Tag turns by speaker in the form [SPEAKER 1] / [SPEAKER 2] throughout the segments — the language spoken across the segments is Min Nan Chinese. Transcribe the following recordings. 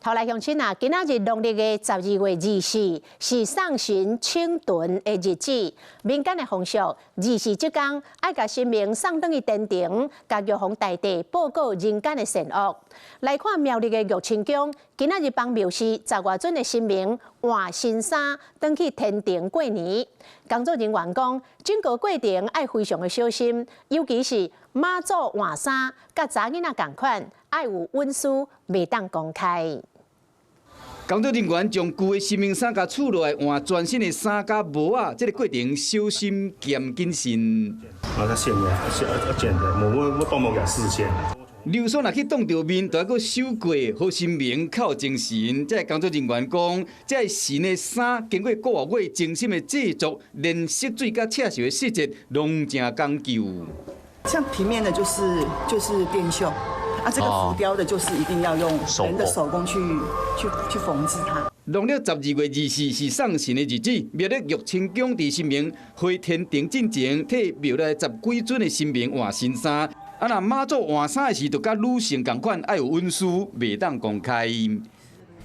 [SPEAKER 1] 好來，鄉親啊，今仔日農曆的12月24是送神請脣的日子。民間的風俗，24這工愛共神明送轉去天庭，共玉皇大帝報告人間的善惡。來看苗栗的玉清宮，今仔日幫廟司十外尊的神明換新衫，轉去天庭過年。工作人員講，整個過程愛非常的小心，尤其是媽祖換衫，佮查囡仔仝款，愛有隱私，袂當公開。
[SPEAKER 2] 工作人員將舊的神明衫共取落來，換全新的衫佮帽仔，這個過程小心兼謹慎。
[SPEAKER 3] 啊，他線的，線啊剪的，我幫忙給他試線。
[SPEAKER 2] 流蘇若去擋著面，就愛閣守過，予神明較有精神。這個工作人員講，這個神的衫經過幾個月精心的製作，連色水佮刺繡的細節攏誠講究。
[SPEAKER 4] 像平面的，就是電繡。啊，這個浮雕的，就是一定要用人的手工去縫製它。
[SPEAKER 2] 農曆12月24是送神的日子，廟內玉清宮佇神明回天庭進前，替廟內十幾尊的神明換新衫。啊，若媽祖換衫的時，就佮女性仝款，愛有隱私，袂當公開。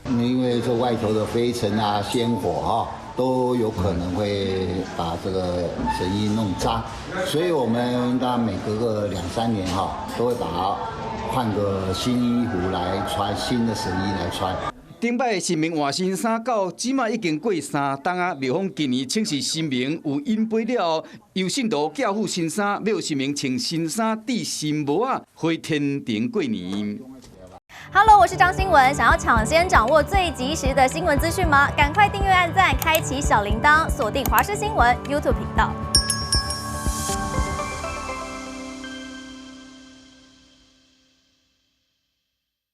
[SPEAKER 5] 因為這外頭的灰塵啊、鮮火哈，都有可能會把這個神衣弄髒，所以我們當然每隔個兩三年哈，都會把它換個新衣服來穿，新的神衣來穿。
[SPEAKER 2] 頂擺神明換新衫到這馬已經過3冬啊，廟方今年請示神明有應批了後，由信徒寄付新衫，欲神明穿新衫、戴新帽仔，回天庭過年。
[SPEAKER 6] Hello，我是張新文，想要搶先掌握最及時的新聞資訊嗎？趕快訂閱、按讚、開啟小鈴鐺，鎖定華視新聞 YouTube 頻道。